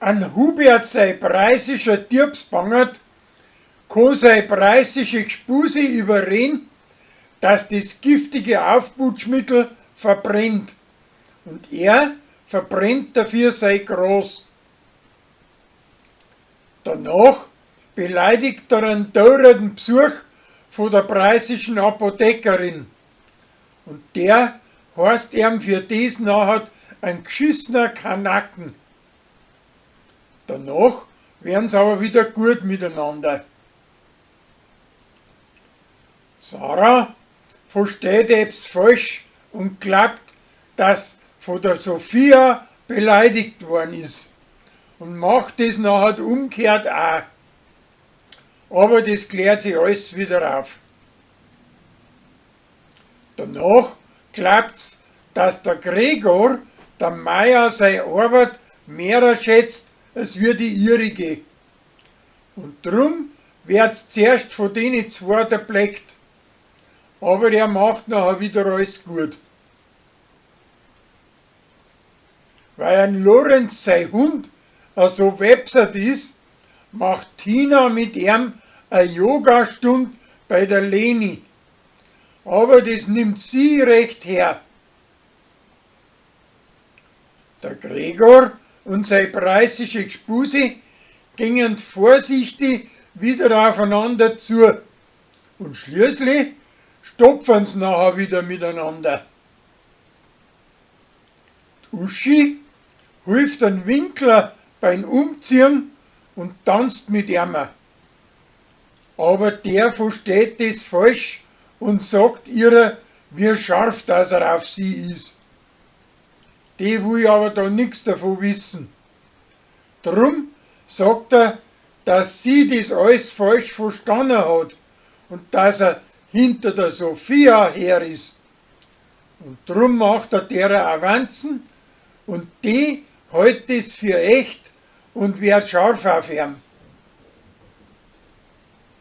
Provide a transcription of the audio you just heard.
An Hubert sei preißischer Diabsbangert kann sei preißische Gspusi überreden, dass des giftige Aufputschmittel verbrennt. Und er verbrennt dafür sei Gras. Danach beleidigt er einen teuren Besuch von der preißischen Apothekerin. Und der heißt ihm für des nachher ein gschissener Kanaken. Danach werden's aber wieder gut miteinander. Sarah versteht ebbs falsch und glaubt, dass von der Sophia beleidigt worden ist und macht des nachher umgekehrt auch. Aber des klärt sich alles wieder auf. Danach glaubt's, dass der Gregor der Meier sei Arbeit mehrer schätzt als wie die ihrige. Und drum wird's zuerst von denen zwei erbleckt. Aber er macht nachher wieder alles gut. Weil ein Lorenz sei Hund so websert ist, macht Tina mit ihm a Yogastund bei der Leni. Aber des nimmt sie recht her. Der Gregor und sei preißische Gspusi gingen vorsichtig wieder aufeinander zu und schließlich stopfen's nachher wieder miteinander. D Uschi hilft den Winkler beim Umziehen und tanzt mit ihm. Aber der versteht des falsch und sagt ihrer, wie scharf dass er auf sie ist. Die will aber da nix davon wissen. Drum sagt er, dass sie des alles falsch verstanden hat und dass er hinter der Sophia her ist. Und drum macht er derer Avanzen und die hält des für echt und wird scharf auf ihn.